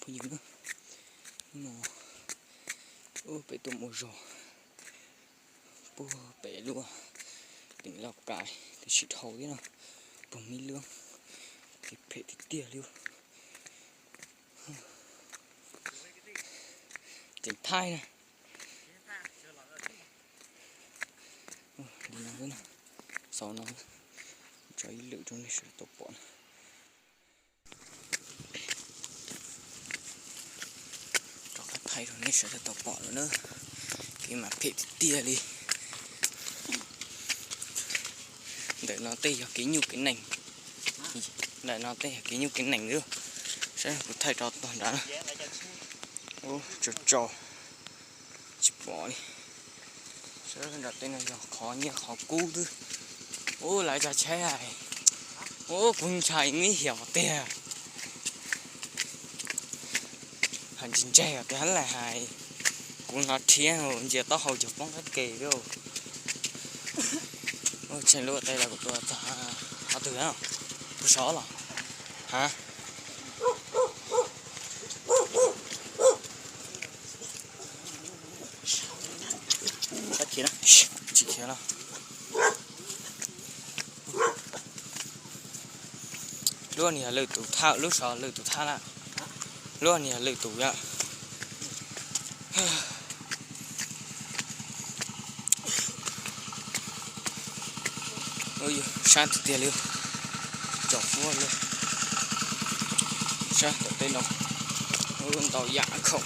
Yus no, ub, peb tuaj mus zos puag pem lub teem Lauj Kais, tiam sis dhau thiab no, puag Mib Lwb, kev phem tiag tiag li. Tseem thaij na. Li no xwb na, xaus no, tso ib lwm rau nej sawv daws tau pom na. Rov qab thaij rau nej sawv daws tau pom lawm na. Kev mas phem tiag tiag li. Ntawm no tej yog kev nyuj kev nees. Ntawm no tej yog kev nyuj kev nees xwb. Saib kuv thaij rau tog nrad na. Ub, tsaus tsaus, tsis pom li. Saib nram tej no yog qhov nyiaj qhov kub xwb. Ub, lawv tsa tsheb hais. Ub, kuv ntshai me hiam tiag. Hais ntse ntse tiag lawm hais. Kuv hnov rhiab ntsia taub hau cog poob qab ke li. Ub, tsheej lub qe los kuv tua txog qhov twg na? Kuv sov los. Ha? Tsis khiav los. Lub niag lwm tus thaj, lub sov lwm tus thaj na. Lub niag lwm tus yom. Sab tiag tiag li, tsom fuab li. Sab tom tej no ntau yam khoom.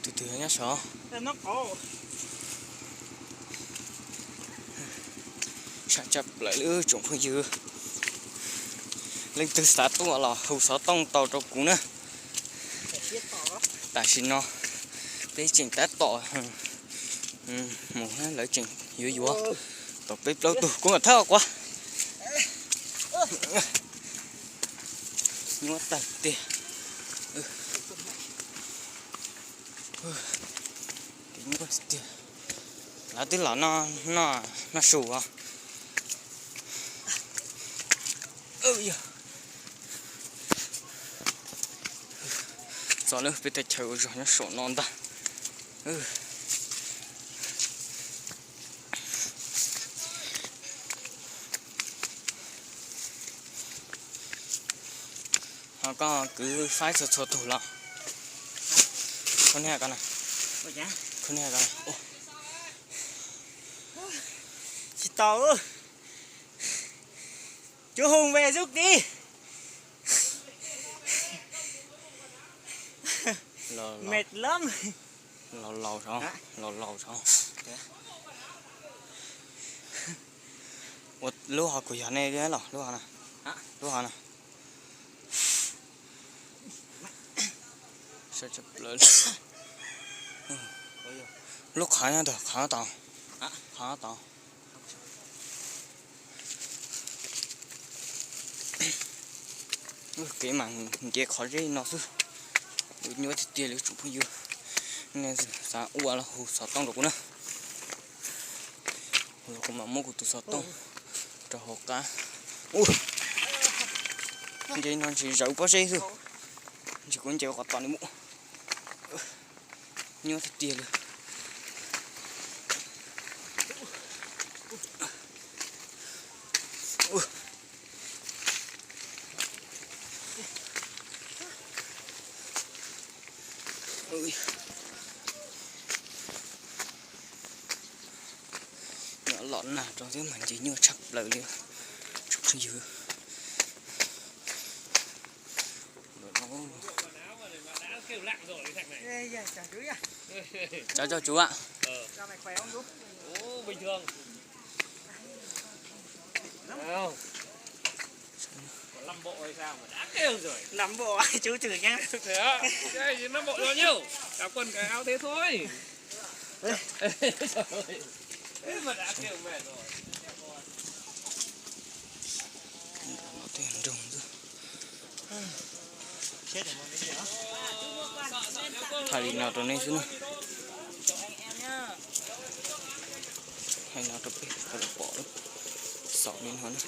Tus twg nyob saud? Sab tshaj plaws li tsoom phooj ywg. Leej twg xav tuaj los hu xov tooj tau rau kuv na. Tam sim no peb tseem tab tom mus, lawv tseem yuav yuav tau peb plaub tug, kuv mam thawb quav. Nyuaj tag tiag. Nyuaj tiag. Lawv twb los noj, noj su os. Txog lawm peb teb chaws ua zog nyob saum no ntag. Ho koj kwv faib txhua txhua tug los? Khub niag ko na. Khub niag ko na. Tsis tau. Chú Hùng về giúp tí. Mệt lắm. Laus laus, laus laus. Ua lub hov kuv yog nej los lub hov na. Lub hov na. Lub qhov nyob ntawd, qhov tod, qhov tod. Kev mas nce qhov zeb no xwb. Nyuaj tiag tiag li tsoom phooj ywg. Nej xav ua los hu xov tooj rau kuv na. Los kuv mam muab kuv tus xov tooj rau hauv qab. Ua nce no ntsis zawv pob zeb xwb, ntsis kuv nce qhov tom ni mus. Nyuaj tiag tiag li. Nag rau xwb mas nce nyuaj tshaj plaws li tsoom phooj ywg. Chào chào chú ạ. Năm bộ, chú chửi nhá. Thế á? Thế thì năm bộ rồi nhá. Cả quần cả áo thế thôi. Mà đã kêu mệt rồi. Nroo xwb. Thaij li no rau nej xwb na. Thaij no rau peb kom lawv pom, xaus li no na.